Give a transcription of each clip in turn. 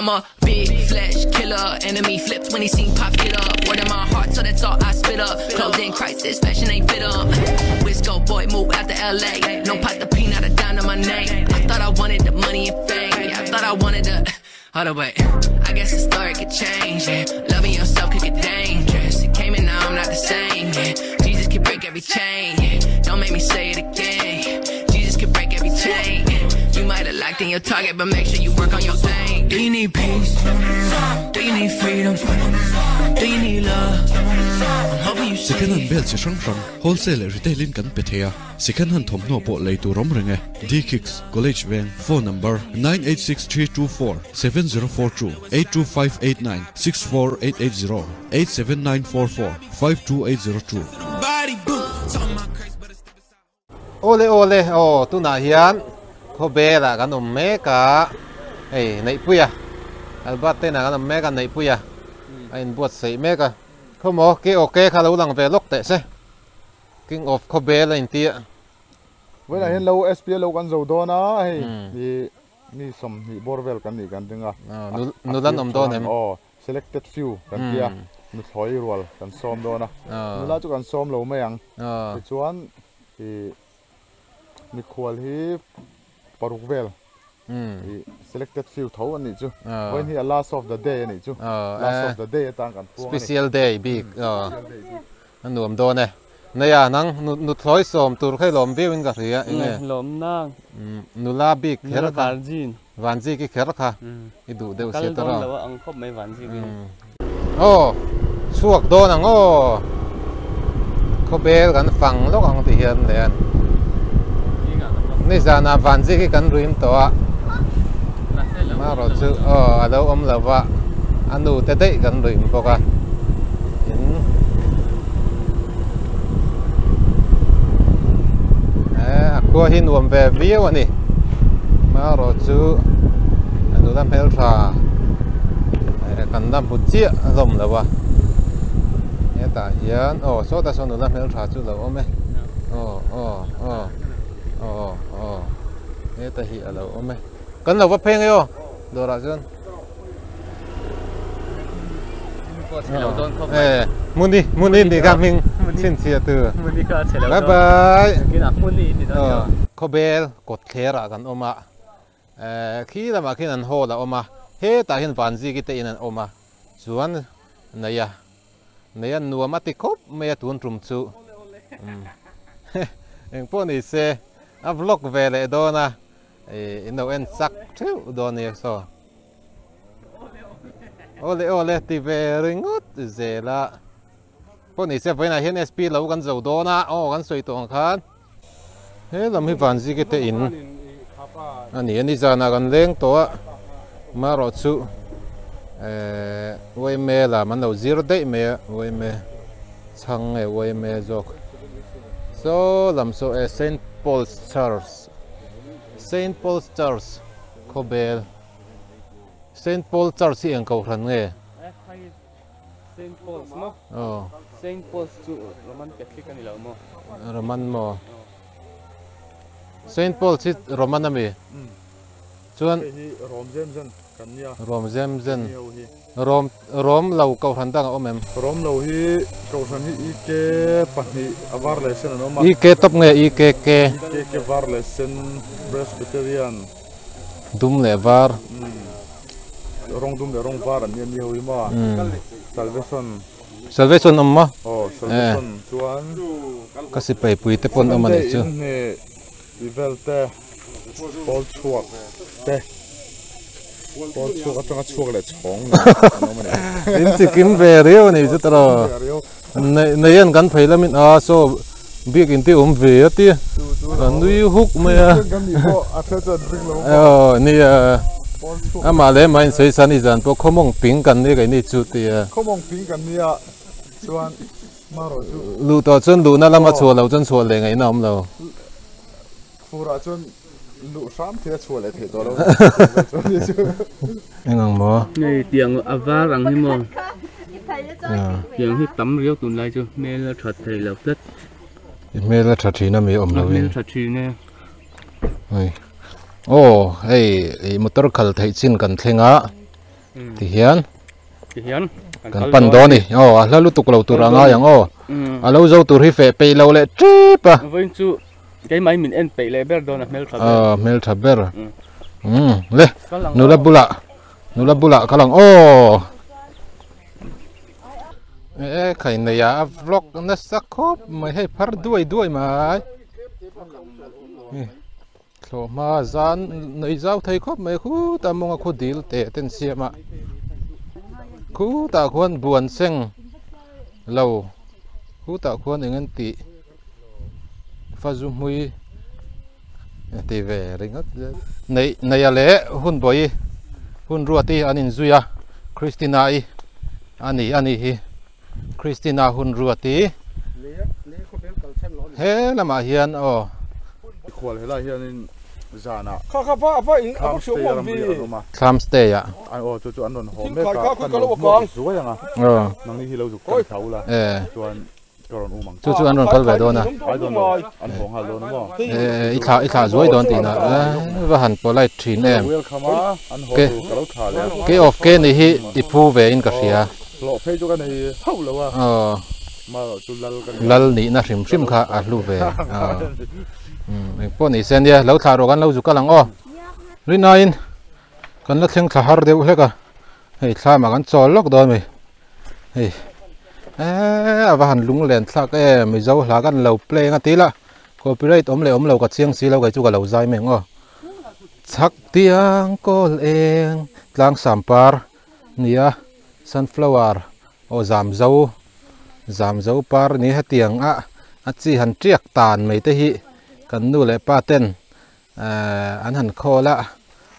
I'm a big flesh killer. Enemy flipped when he seen pop get up. Word in my heart, so that's all I spit up. Clothing crisis, fashion ain't fit up. Wisco boy, move out to LA. No pot the peanut, a down to my name. I thought I wanted the money and fame. Yeah, I thought I wanted the. Hold up, wait. I guess the story could change. Yeah. Loving yourself could get dangerous. It came and now I'm not the same. Yeah. Jesus can break every chain. Yeah. Don't make me say it again. Jesus can break every chain. You might have locked in your target, but make sure you work on your aim. Do you need peace? Do you need freedom? Do you need love? I'm hoping you see. Second hand bel chi hrang hrang wholesale leh retail in kan pe thei a, second hand thawmhnaw pawh lei tur awm reng e. D-Kicks, College Veng, phone number, 986324 7042 82589 64880 87944 52802. Awle awle aw tunah hian khawvel ah kan awm mek a hei Neihpuia Albert te inah kan awm mek a Neihpuia a inbuatsaih mek a khawmaw K O K kha lo lang ve lawk teh se King of Khawbel a inti a. Vawiinah hian lo SPA lo kan zo dawn a hei ih mi 20 bawr vel kan nih kan ring a nula an awm dawn em? Aw selected few kan tia nuthlawi rual kan sawm dawn a nula chu kan sawm lo mai ang tichuan ih mikhual hi paruk vel ih selected few tho a nih chu vawiin hi a last of the day a nih chu last of the day atan kan puang a ni special day bik a nuam dawn e neia nang nuthlawi sawm tur kha i lawm viau in ka hria eng nge lawm nang nula bik kher kha virgin vanzi ki kher kha i duh deuh kal sia dawn tawh lo a ang khawp mai vanzi ki aw chhuak dawn ang aw khawbel kan fang lawk ang ti hian leh an nizanah vanzi khi kan ruim tawh a amaherawhchu aw a lo awm lo va a nu te daih kan ruim bawk a in a khua hi nuam ve viau a ni amaherawhchu a nula hmeltha kan la hmu chiah a hlawm lo a hetah hian aw sawtah sawn nula hmeltha chu a lo awm e aw aw aw aw aw heta hi a lo awm e kan lo va phei ang e aw dawrah chuan. Muni Muni ni ka hming chhinchhiah tu bye bye khawbel kawt thler ah kan awm a khi lamah khian an hall a awm a hetah hian vanziki te in an awm a chuan nei a nei a nuam a ti khawp mai a tun tum chu engpawh ni se a vlog ve leh dawn a in lo en chak theuh dawn a nia saw. Awle awle ti ve ringawt zel a pawh ni se vawiinah hian SP lo kan zo dawn a aw kan sawi tawh ang khan he lam hi Vanziki te in a ni a nizanah kan leng tawh a marawh chu ehh uaime lam an lo zir daih mai a uaime chhang nge uaime zawk saw lam saw eh Saint Paul's Church Saint Paul's Church khawbel. Saint Paul Church hi eng kohhran nge? Saint Paul's maw? Aw. Saint Paul's chu Roman Catholic a ni lo maw? Roman maw? Saint Paul's hi Roman a mi? Chuan Hei hi Rom zem zen kan nia. Rom zem zen. Rom Rom lo kohhran dang a awm em? Rom lo hi kohhran hi IK pahnih a var leh sen an awm a. IK tawp nge IKK? IKK var leh sen Presbyterian. Dum leh var. Rawng dum leh rawng var an nia mi ho hi maw? Salvation. Salvation awm maw? Aw salvation chuan. Ka sipai pui te pawn awm a nih chu. Sunday in hne i vel te pawl chhuak te. Pawl chhuak atanga chhuak leh chhawng an awm a ni. In chi kim ve riau a ni chu tawh. Nei an kan phei lamin a saw bik in ti awm ve a ti. A nui huk mai a. Aw nia. Amah leh amah in sawi san i zan pawh khawmawng ping kan ni keini chu ti a. Khawmawng ping kan nia chuan marawh chu. Luh tawh chuan luhna lama chhuah loh chuan chhuah leh ngaihna a awm lo. Furah chuan luh hram thei a chhuah leh theih tawh lo. Eng ang maw? Hei tiang a var ang hi maw? Tiang hi tam riau tunlai chu hmel a that thei lo tlat. I hmel a tha thin a mi awm lo in. Hmel tha thin e. Hei. Aw hei i motor khal theih chin kan thleng a. Ti hian. Ti hian kan pan dawn ni. Aw a hla lutuk lo tur a ngai ang aw. A lo zo tur hi feh peih lo leh tep a. Vawiin chu Keimah in min en peih leh ber dawn a hmeltha ber. Aw hmeltha ber. Umm le nula bulah nula bulah kal ang aw. E khai nei a vlog nasa khawp mai hei phar duai duai mai. Thlawh hma zan nei zau thei khawp mai khutah mawnga khu dil teh ten siam a. Khutah khuan buan seng lo khutah khuan eng an tih. Fazu hmui ti ve ringawt zel. Neih neia leh hun bawi hun ruat hi an inzui a, Christina i a ni a ni hi Christina hun ruat hi he lamah hian aw. Mikhual helai hianin zanah thlam stay a ramri an awm a. Thlam stay ah. Aw chu chu an rawn haw mek a, kan lo hmuak zuai ang a, nangni hi lo zuk tan thla ula chuan. Chu chu an rawn kal ve dawn a. I thlah i thlah zuai dawn tihna va han polite thin em. Ke ke of ke ni hi i phu ve in ka hria. Aw lal nihna hrim hrim kha a hlu ve. Engpawh ni se nia lo thlah rawh kan lo zu kal ang aw. Rinaiin kan la thleng thla har deuh hlek a hei thlamah kan chawl lawk dawn mai. Hei eee a va han lung len thlak em mizo hla kan lo play ang a ti la copyright awm leh awm lo ka chiang si lo kei chu ka lo zai mai ang aw chhak tiang kawl eng tlang sampar nia sunflower aw zam zo zam zo par ni hetiang a a chi han tiak tan mai te hi kan nu leh pa ten Ehh an han khawl a,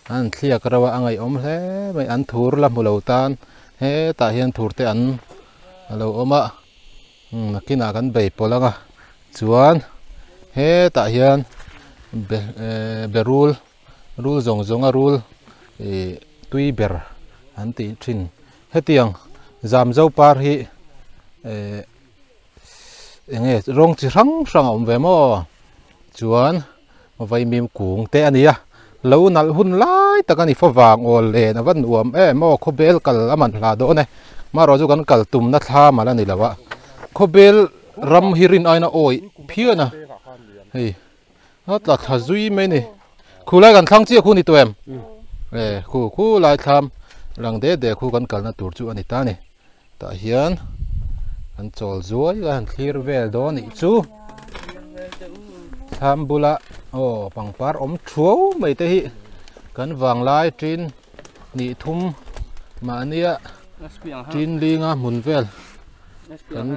an han thliak reuh a, a ngaihawm hle mai, an thur la hmu lo tan hetah hian thur te an lo awm a, umm nakinah kan bei pawlh ang a, chuan hetah hian be ehh berul rul zawng zawng a rul ih tui ber an tih thin hetiang zamzo par hi ehh. Eng nge rawng chi hrang hrang a awm ve maw chuan vaimim kung te a ni a lo nalh hun lai tak a ni favang awl len a va nuam em aw khawbel kal a man hla dawn e marawh chu kan kal tumna thla mal a ni lo a khawbel ram hi rin aina awih phian a hei a tla thla zui mai a ni khu lai kan thlang chiah khu ni tawh em e khu khu lai thlam lang det det khu kan kalna tur chu a ni ta a ni. Tah hian an chawl zuai a han thlir vel dawn nih chu thlam bula aw pangpar awm thuau mai te hi kan vanglai tin hnih thum mahnia tin linga hmun vel kan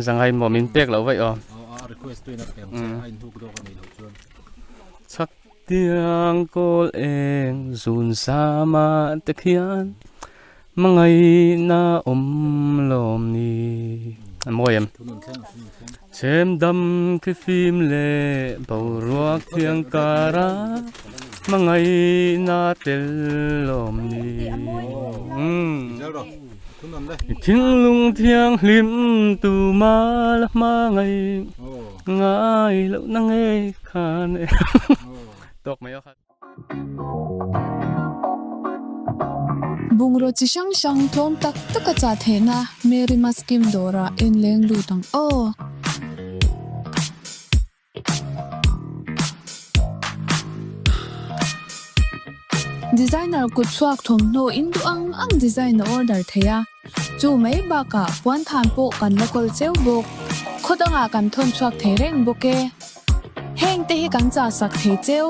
zangai maw min pek loh vaih aw chak Tiang kawl eng zun sama te khian hmangaihna awm lawm ni. A mawi em? Chhem dam khi fim leh boruak thiang kara hmangaihna tel lawm ni. Thinglung thianghlim tuma la hmangaih ngai lohna ngei khan e tawk mai aw kha. Bungraw chi hrang hrang tlawm tak tak a chah theihna Mary Maskim dawrah en leng lut ang aw. Designer kut chhuak thawmhnaw in duh ang ang design a order thei a, chu mai bakah puan than pawh kan la kawl cheu bawk. Khaw dangah kan thawn chhuak thei reng bawk e. Heng te hi kan chah sak thei cheu,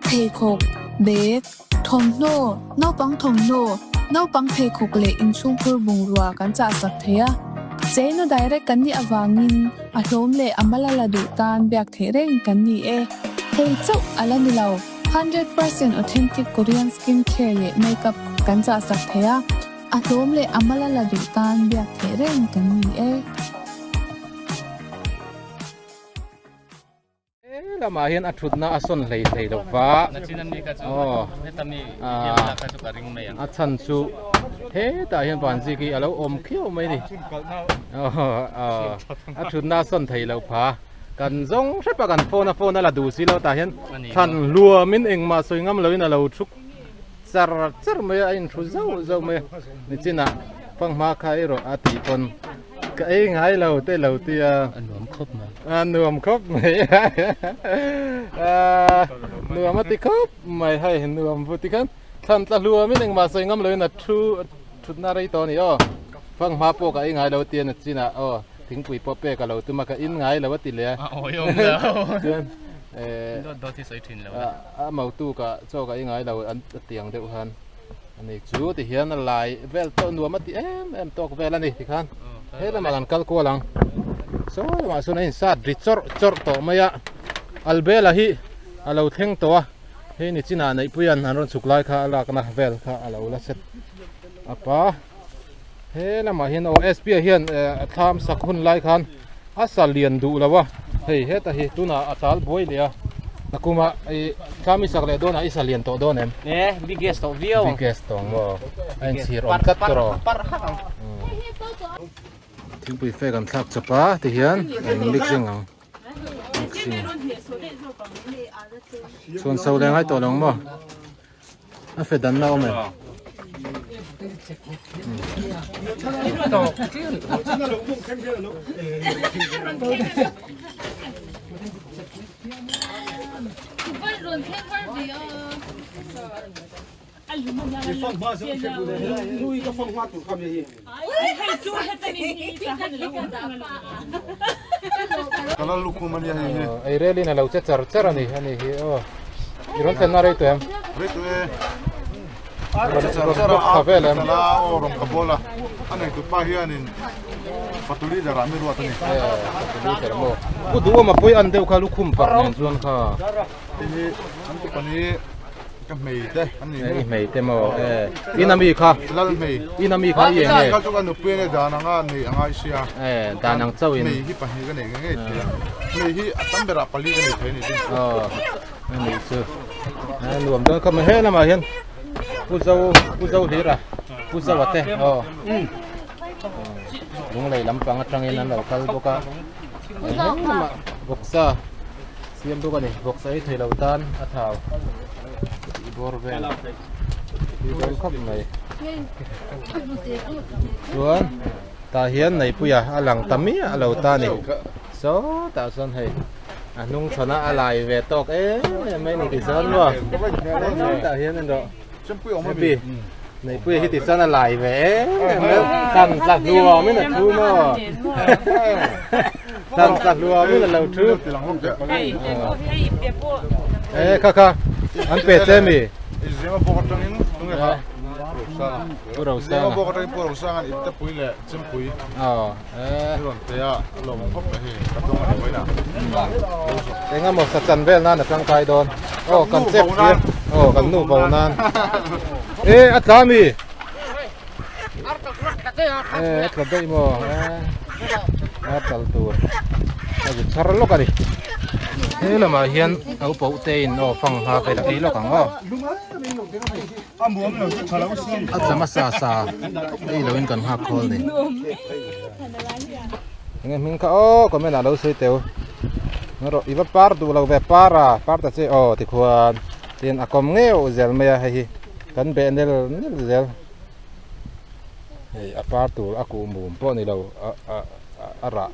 pheikhawk, Bag, thawmhnaw, naupang thawmhnaw, naupang pheikhawk leh inchhungkhur bungrua kan chahsak thei a. Cheina direct kan nih avangin a hlawm leh a mal a la duh tan biak theih reng kan ni e. Hei chauh a la ni lo, 100% authentic Korean skin care leh makeup kan chahsak thei a, a hlawm leh a mal a la duh tan biak theih reng kan ni e. He lamah hian a thutna a sawn hlei hlei lo va. A chhan chu hetah hian Vanzik hi a lo awm khiau mai a ni. A thutna a sawn thei lo pha. Kan zawng hrep a kan phone a phone a la duh si lo tah hian thlan hluamin engmah sawi ngam loin a lo thu char char mai a, a inthu zauh zauh mai a. Nichinah fanghma kha erawh a tih pawn. Ka ei ngai lo te lo tia. A nuam khawp mai. A nuam khawp mai. Nuam a ti khawp mai hei nuam vu ti khan thlan tla hluamin engmah sawi ngam loin a thu thutna rei tawh a ni aw. Fang hma pawh ka ei ngai lo tia na chinah aw thingpui pawh pek a lo tum a ka in ngai lo a ti leh a. A awihawm lo. Chuan Dawt dawt hi sawi thin lo. A mautu ka chaw ka ei ngai lo an tiang deuh khan. Ani chu ti hian a lai vel tawh nuam a ti em em tawk vel a ni tikhan he lamah kan kal kual ang saw lamah sawn a insat ri chawrh chawrh tawh mai a Albela hi a lo thleng tawh a hei ni chinah Neihpuia'n an rawn chhuk lai kha a lakna vel kha a lo la set up a he lamah hian aw SP ah hian thlam sak hun lai khan a sa lian duh lo a hei heta hi tunah a tal buai leh a nakuma i thlam i sak leh dawnah i sa lian tawh dawn em e biggest tawh viau ang biggest tawh ang maw a inchhir awm tlat tawh rawh thingpui fe kan thlak chawp a tihian eng mixing ang mixing chhuan so leh ngai tawh lo ang maw A fe dan na awm e. Ei relin a lo che char char a ni a ni hi aw i rawn thlenna rei tawh em rei tawh e rawn bawk tha vel em aw rawn ka bawl a a nei tupa hianin fatu leader ah mi ruat a ni fatu leader maw pu duhawm a pui an deuh kha lukhum parh nen chuan kha Hei an tupan hi ka hmei te an ni i hmei te maw e in ami kha lal hmei in ami kha i enge ka chu ka nupui ane dan anga nei angai sia e dan ang chauh in hmei hi pahnih ka nei nge ngei thei a hmei hi a tam berah pali ka nei thei ani chu aw ani chu a nuam dawn kha he lamah hian pu zo pu zo hlir a pu zo a te aw lunglei lampang atangin an lo kal bawk a he lamah vawksa Siam bawk a ni, vawksa ei thei lo tan a thau tih bawr vel tih dawn khawp mai. Chuan tah hian Neipuia a lang ta miah lo ta a ni. Saw tah chuan hei a hnung chhawn a a lai ve tawk em em mai ni ti chuan maw tah hian en rawh Happy Neipuia hi ti chuan a lai ve em em mai tan tla hluam in a thu maw. Tan tla hluam in a lo thu. E kha kha an pe che mi. Zema bawk atangin tunge kha Pu Rosanga. Zema bawk atangin Pu Rosanga an ipte pui leh chempui. Aw e. Rawn pe a lawm khawp mai hei ka tawng a ni vawiin a. Enga maw sa chan vel nan a tangkai dawn. Aw kan chep sia. Aw kan nu vo nan. E a tla mi. E a tla daih maw e. A tal tur a zu char lawk a ni he lamah hian naupang te in aw fang hma vel a ei lawk ang aw a tla hmasa sa ei lo in kan nghak khawl ni enge hming kha aw comment ah lo sawi teu rawh i va par duh lo ve par a par ta che aw tikhuan tin a kawm ngeuh zel mai a hei hi kan beh nel nel zel. Hei a par tur a kuh mum pawh ni lo a a a rah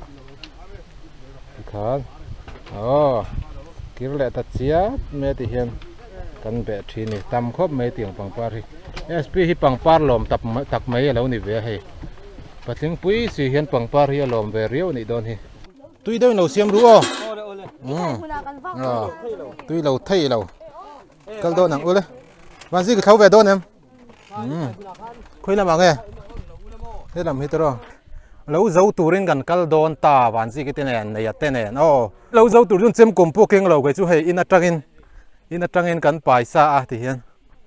tikhan aw kir leh ta chiat mai a ti hian kan beh thin a ni tam khawp mai tiang pangpar hi sp hi pangpar lawm tak tak mai a lo ni ve a hei patling pui si hian pangpar hi a lawm ve riau a nih dawn hi. Tui deuhin lo siam ru aw. Tui lo thei lo. Kal dawn ang ule. Vanzi ka thlo ve dawn em? Khawi lamah nge? He lam hi tawrh lo zo turin kan kal dawn ta Vanzi ki te nen nei a te nen aw. Lo zo tur chuan chem kawm pawh keng lo kei chu hei in atangin in atangin kan pai sa a ti hian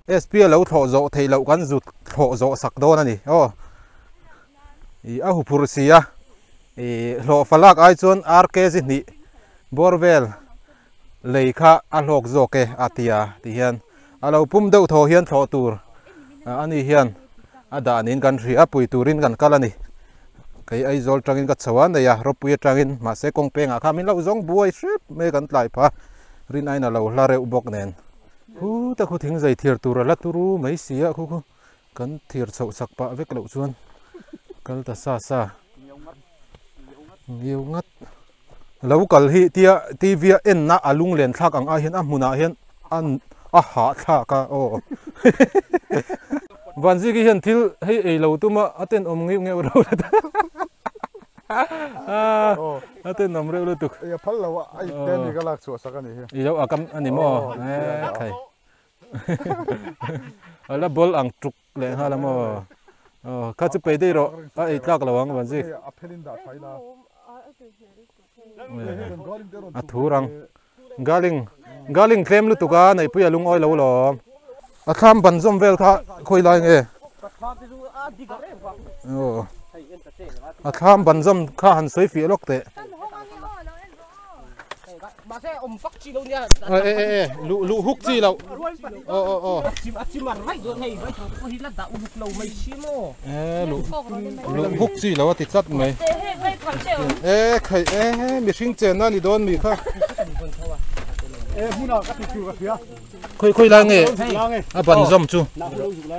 SP a lo thlawh zawh theih loh kan zut thlawh zawh sak dawn a ni aw. Ih a huphurh si a ih hlawh falak ai chuan RK zi hnih bawr vel lei kha a hlawk zawk e a ti a ti hian a lo pum deuh thaw hian thlawh tur a ni hian a dah niin kan hria a pui turin kan kal a ni kei Aizawl tangin ka chho a nei a rawpui atangin mahse kawng pengah kha min lo zawng buai hrep mai kan tlai pha rin aiin a lo hla reuh bawk nen khu ta khu thing zai thir tur a la turu mai si a khu khu kan thir chhoh chak pah vek loh chuan kal ta sa sa ngiau ngat lo kal hi tia T_V a en na a lung len thlak ang ai hian a hmunah hian an a hah thlak a aw Vanziki hian thil hei ei lo tum a a tenawm ngeuh ngeuh reuh lutuk a tenawm reuh lutuk ei a phal lo a a ipte mi ka lak chhuah sak a nih hi i lo a kam a ni maw e khai A la ball ang tuk leh nghal a maw? Aw kha chu pei daih rawh a ei tlak lo ang Vanzi. A thur ang. Galing galing tlem lutuk a neihpui a lungawi lo lawm. A thlam ban zawm vel kha khawi lai nge? Aw a thlam ban zawm kha han sawi fiah lawk teh. E e e luh luh huk chi loh aw aw aw e luh luh huk chi loh a ti tlat mai e khai e mihring chenna a ni dawn mi kha khawi khawi lai nge a ban zawm chu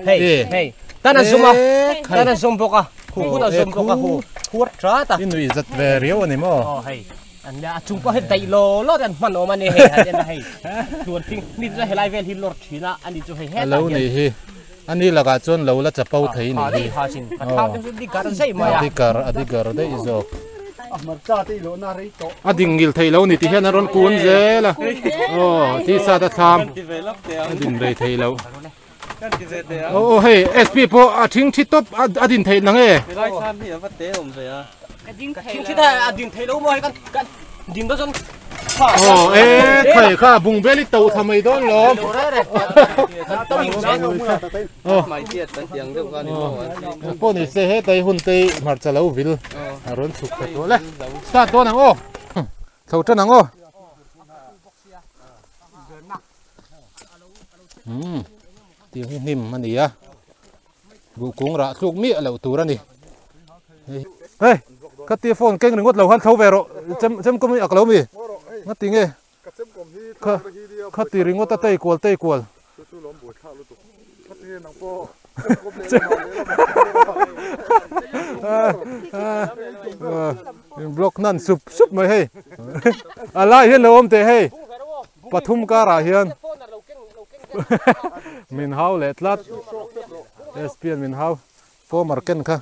hei hei tan a zum a tan a zum bawk a hu hun a zum bawk a hu huar trat a i nuih zat ve riau a ni maw aw hei An la a chung pawh hi daih law law te an hman awm a ni hei han en a hei tluan thing mi chu helai vel hi lawr thin a ani chu hei hetah hian alo nih hi ani lakah chuan lo la chapo thei nih hi ha chin a thlam te chu digar zai mai a digar a digar daih zawk a ding ngil thei lo ni ti hian an rawn kun zel a aw tisa te thlam a din rei thei lo aw aw hei SP pawh a thing thi tawp a din theih nang e aw e khai kha bung vel i to thla mai dawn lawm aw pawh ni se hetai hun te hmarcha lo vil a rawn chhuk ta tawh le start dawn ang aw chho tan ang aw. Umm tiang hi hnim a ni a buh kung rah thluk miah loh tur a ni hei ka tia phone keng ringawt lo khan tho ve rawh chem chem kawm hi ak lo mi nga ti nge kha kha ti ringawt a tei kual tei kual block nan sup sup mai hei a lai hian lo awm teh hei Pathum karah hian min hau leh tlat SP an min hau former ken kha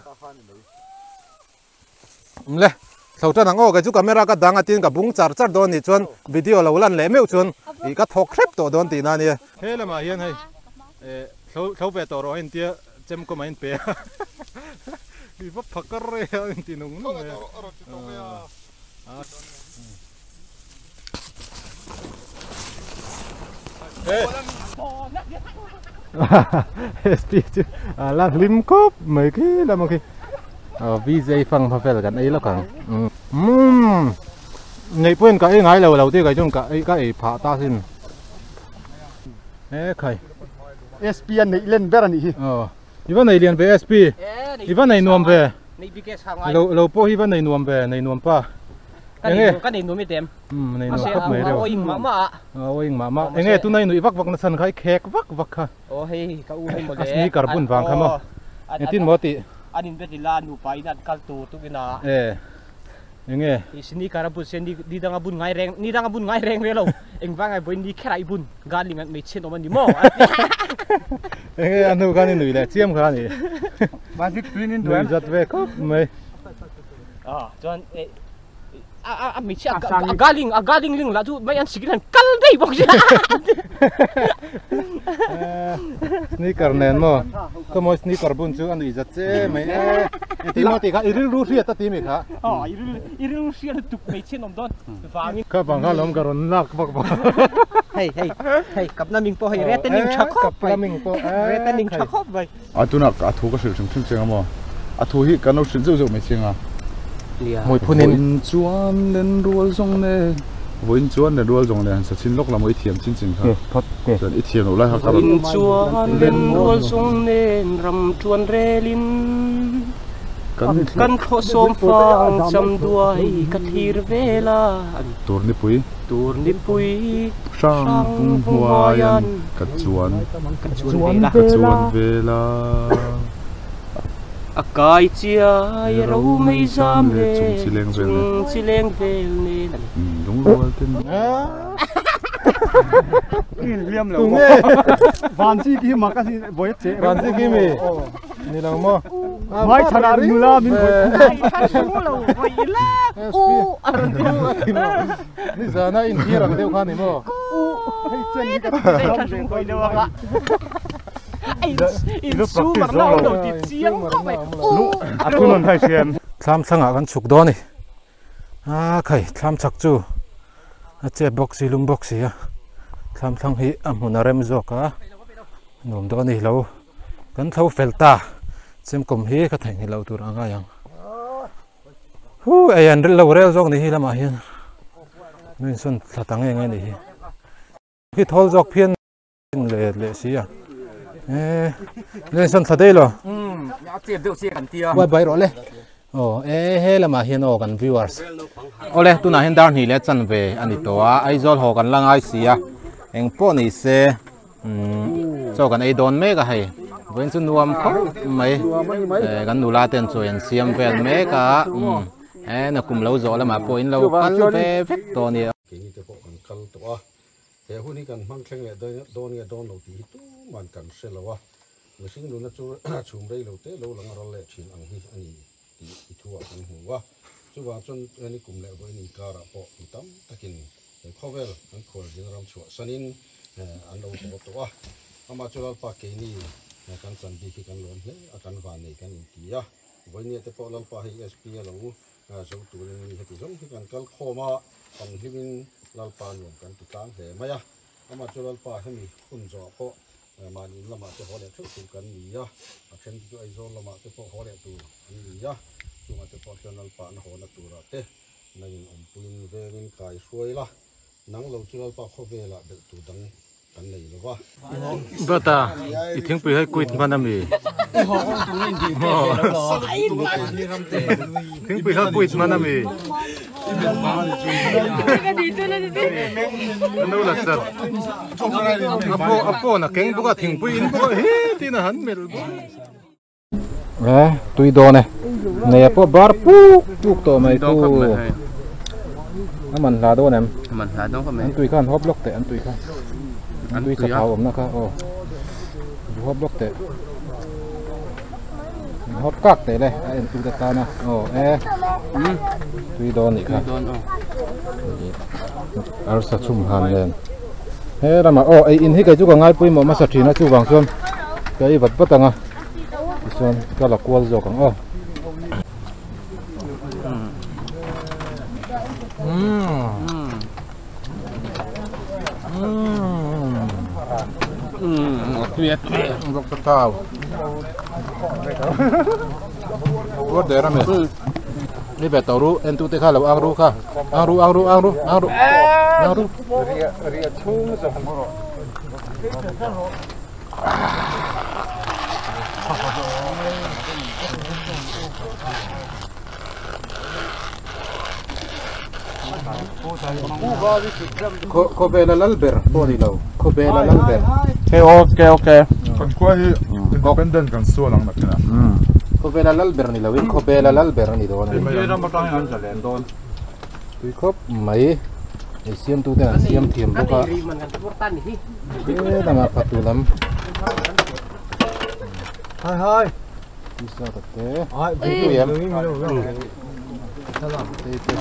le thlo tan ang aw kei chu camera ka dang a tin ka bung char char dawn nih chuan video lo lan leh meuh chuan ih ka thawk hrep tawh dawn tihna ania he lamah hian hei eh thlo thlo ve tawh rawh a intia chem kawm a inpe a i va phakar rei a inti nung nung mai a. SP chu a la hlim khawp mai khi lama khi VJ fang hma vel kan ei lawk ang umm neih pawhin ka ei ngai lo lo te kai chuan ka ei ka ei phah ta sin e khai SP a neih len ber a nih hi aw i va nei lian ve SP i va nei nuam ve lo lo pawh hi va nei nuam ve nei nuam pa Enge? Ka nei nuam i tem. Umm nei nuam khawp mai reuh. A awing mah mah a. A awing mah mah. Enge tunai nuih vak vak na chhan kha i khek vak vak kha. Aw hei ka u hei mawle. A sneaker bun vang kha maw. Engtin maw tih? An in bet ila nupa in an kal tur tuk ina. E enge? I sneaker a bun se ni dang a bun ngai reng ni dang a bun ngai reng ve lo. Engvang ai vawiin ni kher ah i bun garling an hmeichhe an awm a ni maw? Enge a hnu khan i nuih leh chiam kha a ni. Magic twin in duh em? Nuih zat ve khawp mai. Chuan e. A hmeichhia a galing a galing ling lah chu mai an sikin an kal daih bawk sia. Sneaker nen maw ka mawi sneaker bun chu a nuih zat che mai e. Engtin maw tih kha i rilru hriat a ti mi kha. Aw i rilru i rilru hriat lutuk hmeichhia an awm dawn vangin. Kha vang kha lawm ka rawn lak vak vak. Hei hei hei kapna ming pawh hei retening tha khawp mai. Kapna ming pawh retening tha khawp mai. A tunah a thu ka hrilh hrim hrim chiang a maw? A thu hi kan lo hrilh zeuh zeuh mai chiang a. Hmui phunin. Vawiin chuan len rual zawng nen. Vawiin chuan len rual zawng nen han sa chin lawk la maw i thiam chin chin kha. Chuan i thiam loh lai kha ka rawn. Vawiin chuan len rual zawng nen ram tuan relin. Kan thlawh sawm fang cham duai ka thlir vel a. Tur nipui. Tur nipui. Hrang vung hnuaian ka chuan ka chuan ka chuan vel a. A kai chiai ro mei zam leh chung chi leng vel nen. Chung chi leng vel nen. Lungrual ten. Inhliam lo maw? Van chi ki mak a si vawi a che. Van chi ki mi? Ni lo maw? Mai chhanah nula min vawi. Mai chhan lo vawi ila u a rawn ti. Ni zana inthir ang deuh kha ni maw? Hei chen hi ka thleng vawi deuh ang a. In su mar na awm lo ti chiang khawp mai. U a thu nawn thai siam. Thlam thlangah kan chhuk dawn a ni. A khai thlam chhak chu a chep bawk si lum bawk si a. Thlam thlang hi a hmun a rem zawk a nuam dawn a ni lo. Kan tho fel ta chemkawm hi ka theihnghilh loh tur a ngai ang. Hu ei an ril lo rel zawk ni hi lamah hian nuin sawn thla ta nge nge ni hi. Khi thawl zawk phian leh leh si a e nuin sawn thla daih lo. A chep deuh chiah kan tia. Uai bai rawh le. Aw e he lamah hian aw kan viewers. Awle tunah hian dar hnih leh chan ve a ni tawh a Aizawl haw kan la ngai si a eng pawh ni se. Chaw kan ei dawn mek a hei vawiin chu nuam khawp mai kan nula ten chaw an siam vel mek a he na kum lo zawh lamah pawh in lo kal ve vek tawh a ni. Keini te pawh kan kal tawh a, he hun hi kan hmang thleng leh dawn nge dawn lo tih hi tuman kan hre lo a, mihring nuna chu chhum rei lo te lo lang ral leh thin ang hi a ni tih i thuah kan hmu a, chuvang chuan ni kum leh vawiin inkarah pawh mi tam takin He khawvel kan khualzin ram chhuah sanin an lo haw tawh a, amah chu Lalpa keini kan chan bik hi kan lawm hle a, kan van nei kan inti a, vawinia te pawh Lalpa hei SP a lo zo turin mi heti zawng hi kan kal khawm a, kan hlimin Lalpa nuam kan ti tlang hle mai a, amah chu Lalpa hemi hun zawhah pawh mahni in lamah te haw leh theuh tur kan ni a, a then te chu Aizawl lamah te pawh haw leh tur an ni a, chungah te pawh chuan Lalpa na hawna turah te Nangin awmpuiin vengin kai hruai la, nang lo chu Lalpa khawvelah belh tur dang kan nei lo va. Brother, i thingpui hei quit hman a mi? Thingpui kha quit hman a mi? Ano la sir? A phone a keng bawk a, thingpui in bawk a, hi tiin a han melh bawk. E tui dawn e nei a pawh bar puk puk tawh mai chu a man hla dawn em man hla dawn an tui kha an hawp lawk teh an tui kha an tui chathau awmna kha aw hawp lawk teh an hawp kak teh le a en tu te tana aw e tui dawn nih kha arsa chhum han nen he ramah aw ei in hi kei chu ka ngai pawimawh hmasa thin a chuvang chuan ka ei vat vat ang a. Tichuan ka la kual zawk ang aw. Ni ve tawh ru en tu te kha lo ang ru kha ang ru ang ru ang ru ang ru ang ru ria ria chhung zawk Khawvela lal ber pawh ni lo khawvela lal ber Hey okay okay kan khua hi independent kan sual ang nakin a khawvela lal ber ni loin khawvela lal ber ani dawn ani India ram atangin an zalen dawn tui khawp mai ei siam tu ten an siam thiam bawk a he lamah fatu lam Hai hai tisa tak te tui em. Tei te.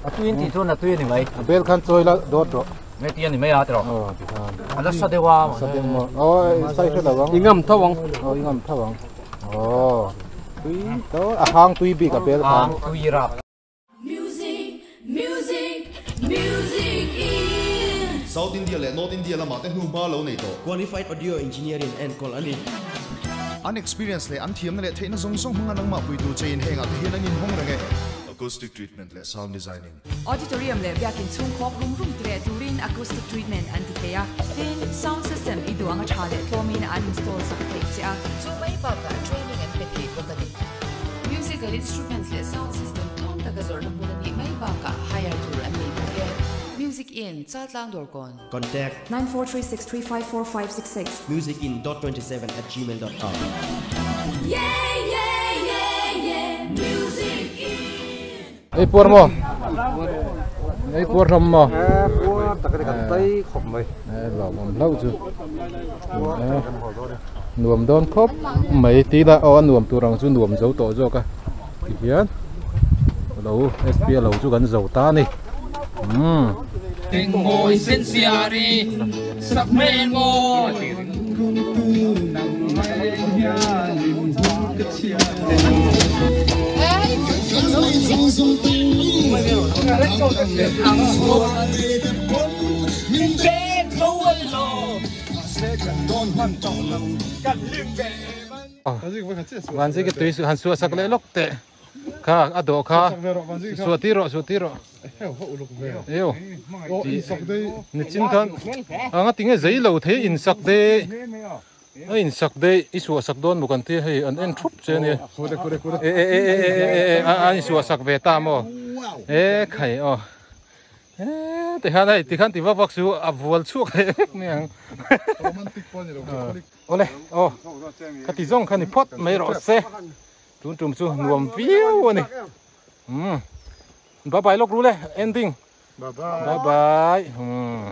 A tui in tih chuan a tui a ni mai. A bel khan chawi la dawt rawh. Nge ti a ni mai a tiraw? Aw ti khan. A la sa deuh a. Sa deuh maw? Aw sai hre lo ang. I ngam tho ang. Aw i ngam tho ang. Aw tui to a hang tui bik a bel khan. Hang tui rap. Music, music, music in. South India leh North India lamah te hnu hma lo nei tawh. Qualified Audio Engineer in enkawl a ni. An experience leh an thiamna leh theihna zawng zawng hmanga nangmah pui tur che in hengah te hian an inhawng reng e. Acoustic treatment leh sound designing. Auditorium leh biakin chhung khawk rum rum tireh turin acoustic treatment an ti thei a. Tin, sound system i duh anga tha leh tlawmin an install sak thei che a. Chu mai bakah training an pe thei bawk a ni. Musical instruments leh sound system tlawm taka zawrhna hmun a nih mai bakah hire tur an nei bawk e. Music In, Chaltlang Dawrkawn. Contact. 9436354566. Musicin.27@gmail.com. Yeah, yeah, yeah, yeah, music in. Ei puar maw? Ei puar hlawm maw? Puar tak a ni kan tai khawp mai. Lawmawm hlauh chu. Nuam dawn khawp mai tih ila aw a nuam tur ang chu nuam zo tawh zawk a ti hian lo SP a lo chu kan zo ta a ni. Umm. Engmawi sen siari sak hmel mawi. Vanzi ki tui han suah sak leh lawk teh kha a dawh kha suah tir rawh suah tir rawh eo nichin khan anga tinge zei lo thei insak daih a insak daih i suah sak dawn maw kan tia hei an en thup che ania e e e e e e a insuah sak ve ta maw e khai aw. Eee tikhan hei tikhan ti vak vak chu a vual chhuak leh vek mai ang. Romantic pawh a ni lo Catholic. Awle aw ka ti zawng kha ni phawt mai rawh se tun tum chu nuam viau a ni. Umm bye bye lawk ru le ending. Bye bye. Bye bye. Umm.